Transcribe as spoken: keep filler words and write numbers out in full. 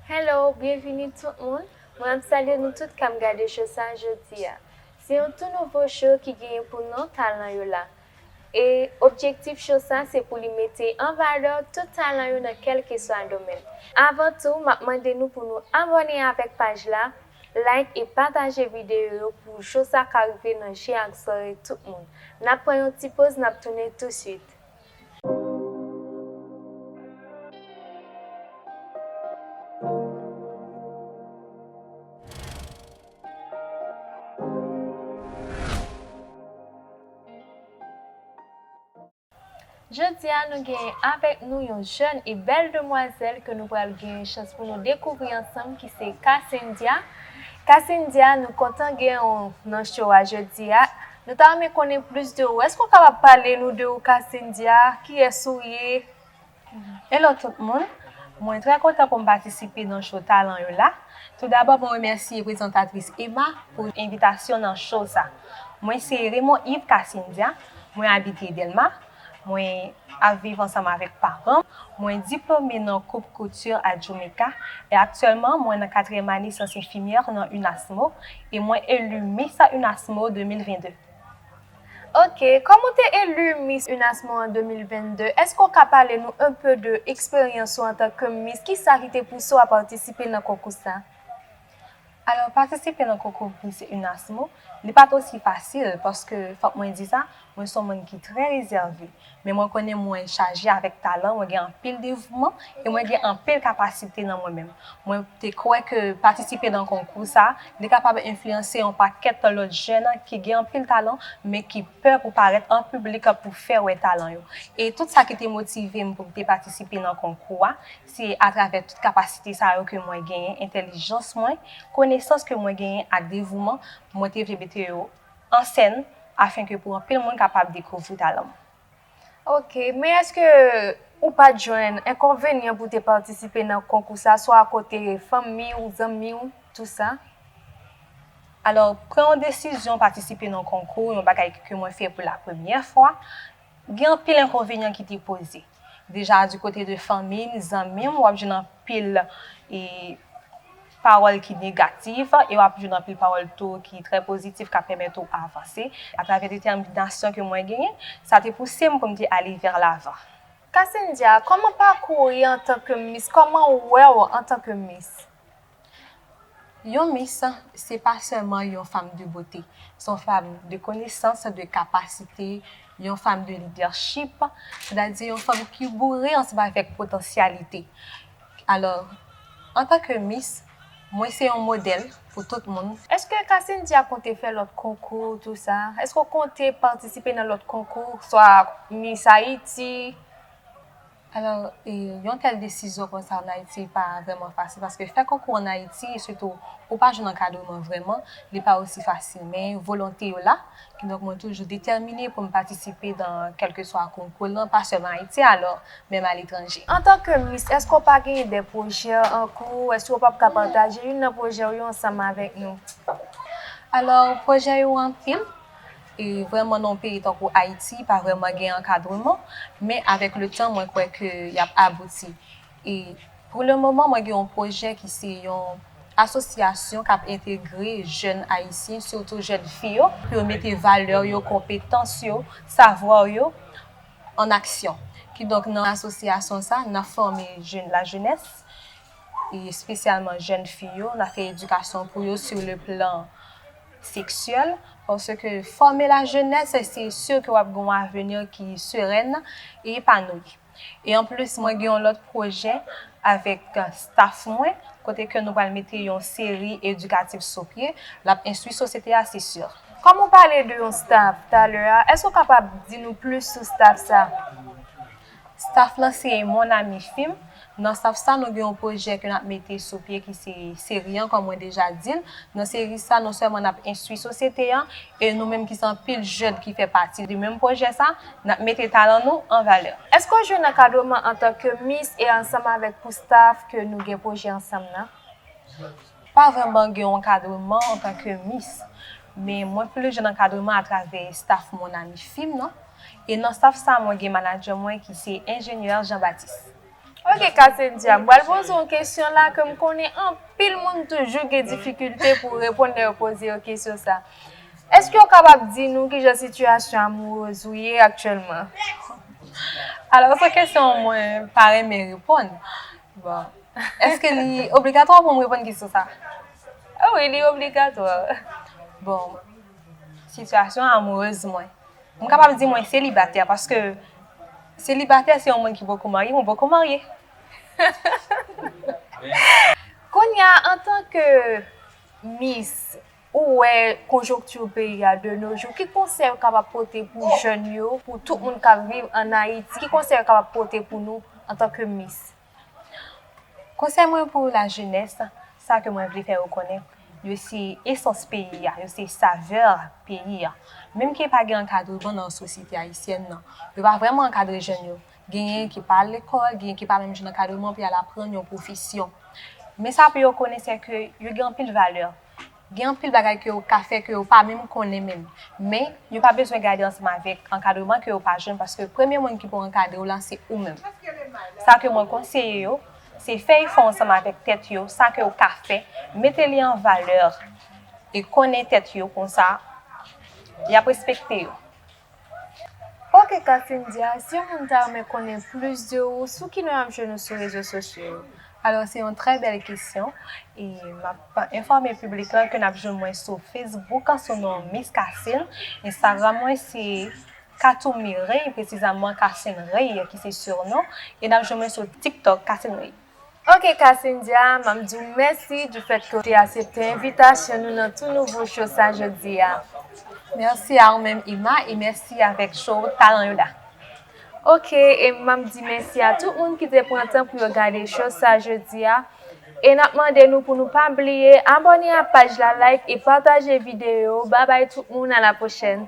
Hello, byenvini tout moun. Mwen ap salye nou tout k ap gade show sa jodi a. Se yon tou nouvo show ki genyen pou non Talan yo la. E objektif show sa se pou li mete an valè tout talan yo nan kèlkeswa domèn. Avan tou, m ap mande nou pou nou abòne avèk paj la, like e pataje videyo yo pou show sa ka rive nan je ak zòrèy tout moun. N ap pran yon ti poz, n ap tounen touswit. Jodi a, nou genyen avèk nou yon jèn e bèl demwazèl ke nou pral genyen chans pou nou dekouvri ansanm, ki se Cassindia. Cassindia, nou kontan genyen w nan show a jodi a. Nou ta renmen konnen plis de ou. Èske w kapab pale nou de ou, Cassindia? Kiyès ou ye? Hello tout moun. Mwen trè kontan pou m patisipe nan show talan yo la. Toudabò, mwen remèsye prezantatris Emma pou envitasyon nan show sa. Mwen se Raymond Yves Cassindia. Mwen abite Dèlma. Mwen ap viv ansanm avèk paran m. Mwen diplome nan Coupe Couture à Jamaica. E aktyèlman, mwen nan katriyèm ane syans enfimyè nan UNASMO. E mwen eli Miss UNASMO de mil vennde. Ok, kòm ou te eli Miss UNASMO an de mil vennde, èske w ka pale nou un peu de eksperyans ou antanke Miss? Kisa ki te pouse w a patisipe nan konkou sa? Alò, patisipe nan konkou Miss UNASMO, li pa t osi fasil, paske, fòk mwen di sa, mwen se yon moun ki trè rezève. Men mwen konnen mwen chaje avèk talan, mwen gen anpil devouman e mwen gen anpil kapasite nan mwen menm. Mwen te kwè ke patisipe nan konkou sa, li kapab enfliyanse yon pakèt lòt jèn ki gen anpil talan, men ki pè pou parèt an piblik pou fè wè talan yo. E tout sa ki te motive m pou m te patisipe nan konkou a, se atravè tout kapasite sa yo ke mwen genyen, entèlijans mwen, konesans ke mwen genyen ak devouman, mwen te vle mete yo an sèn, afenke pou anpil moun kapab dekouvri talan m. Ok, men èske ou pa t jwenn enkonvenyan pou te patisipe nan konkou sa, swa kote fanmi w, zanmi w, tou sa? Alò, pran yon desizyon patisipe nan konkou, yon bagay ke mwen fè pou la premyè fwa, gen anpil enkonvenyan ki te poze. Deja, di kote de fanmi m, zanmi m, w ap jwenn anpil, e, pawòl ki negatif e w ap jwenn anpil pawòl tou ki trè pozitif k ap pèmèt ou avanse. Atravè detèminasyon ke mwen genyen, sa te pouse m pou m te ale vè lavan. Cassindia, kòman pakou w ye antanke Miss? Kòman w wè w antanke Miss? Yon Miss, se pa sèlman yon fanm de bote. Se yon fanm de konesans, de kapasite, yon fanm de lidèchip, sètadi yon fanm ki boure ansanm avèk potansyalite. Alò, antanke Miss, mwen se yon modèl pou tout moun. Èske Cassindia konte fè lòt konkou, tou sa? Èske w konte patisipe nan lòt konkou, swa Miss Haïti? Alò, e, yon tèl desizyon konsa ann Ayiti pa vrèman fasil, paske fè konkou ann Ayiti, e sitou ou pa jwenn ankadreman vrèman, li pa osi fasil. Men volonte yo la, kidonk mwen toujou detèmine pou m patisipe nan kèlkeswa konkou lan, pa sèlman Ayiti, alò, menm aletranje. Antanke Miss, èske w pa genyen de pwojè an kou? Èske w p ap ka pataje youn nan pwojè w yo ansanm avèk nou? Alò, pwojè yo anpil. E vrèman, nan yon peyi tankou Ayiti, pa vrèman gen ankadreman, men avèk le tan, mwen kwè ke y ap abouti. E pou le moman, mwen gen yon pwojè ki se yon asosyasyon k ap entegre jèn ayisyen, sitou jèn fi yo, pou yo mete valè yo, konpetans yo, savwa yo an aksyon. Kidonk, nan asosyasyon sa, n ap fòme jèn, lajenès, e espesyalman jèn fi yo, n ap fè edikasyon pou yo sur le plan seksyèl, paske fòme lajenès, se si ke w ap gen yon avni ki serèn e epanoui. E anplis, mwen gen yon lòt pwojè avèk staff mwen, kote ke nou pral mete yon seri edikatif sou pye, l ap enstwi sosyete a, se si. Kòm ou pale de yon staff talè a, èske w kapab di nou plis sou staff sa? Staff lan se Mon Ami Film. Nan staff sa, nou gen yon pwojè ke n ap mete sou pye ki se seri an, kòm mwen deja di l. Nan seri sa, non sèlman n ap enstwi sosyete an, e nou menm ki se anpil jèn ki fè pati de menm pwojè sa, n ap mete talan nou an valè. Èske w jwenn ankadreman antanke Miss e ansanm avèk pou staff ke nou gen pwojè ansanm nan? pa vrèman gen yon ankadreman antanke Miss. Men mwen plis jwenn ankadreman atravè staff Mon Ami Film nan. E nan staff sa, mwen gen manadjè mwen ki se enjenyè Jean Baptiste. Ok, Cassendia, m pral poze yon kesyon la ke m konnen anpil moun toujou gen difikilte pou reponn lè yo poze yo kesyon sa. Èske w kapab di nou kijan sitiyasyon amourèz ou ye aktyèlman? Alò, se kesyon mwen pa renmen reponn. Bon, èske li obligatwa pou m reponn kesyon sa? Ah wi, li obligatwa. Bon, sitiyasyon amourèz mwen. M kapab di mwen selibatè paske selibatè se yon moun ki poko marye, mwen poko marye. Kounye a, antanke Miss, ou wè konjonkti peyi a de nos jours, ki konsèy ou kapab pote pou jèn yo, pou tout moun k ap viv ann Ayiti? Ki konsèy ou kapab pote pou nou antanke Miss? Konsèy mwen pou lajenès, sa ke mwen vle fè yo konnen, yo se esans peyi a, yo se savè peyi a. Menm ke pa gen ankadreman nan sosyete ayisyèn nan, yo pa vrèman ankadre jèn yo. Genyen ki pa al lekòl, genyen ki pa menm jwenn ankadreman pou y al aprann yon pwofesyon. Men sa pou yo konnen, se ke yo gen anpil valè. Gen anpil bagay ke yo ka fè ke yo pa menm konnen menm. Men, yo pa bezwen gade ansanm avèk ankadreman ke yo pa jwenn, paske premye moun ki pou ankadre w la, se ou menm. Sa ke mwen konseye yo, se fè efò ansanm avèk tèt yo, sa ke yo ka fè, mete li an valè, e konnen tèt yo, konsa, y ap respekte yo. Ok, Cassendia, si yon moun ta renmen konnen plis de ou, sou ki non y ap jwenn ou sou rezo sosyo yo? Alò, se yon trè bèl kesyon. E m ap enfòme piblik lan ke n ap jwenn mwen sou Facebook sou non Miss Cassin, Instagram mwen se Katoumi Rey, presizeman Cassin Rey, ki se surnom, e n ap jwenn mwen sou TikTok, Cassin Rey. Ok, Cassendia, m ap di w mèsi du fait ke w te aksepte envitasyon nou nan tou nouvo show sa jodi a. Mèsi a ou menm, Ima, e mèsi avèk show Talan yo la. Ok, e m ap di mèsi a tout moun ki te pran tan pou yo gade show sa jodi a. E n ap mande nou pou nou pa bliye abòne a paj la, like e pataje videyo. Babay tout moun, a la pwochèn.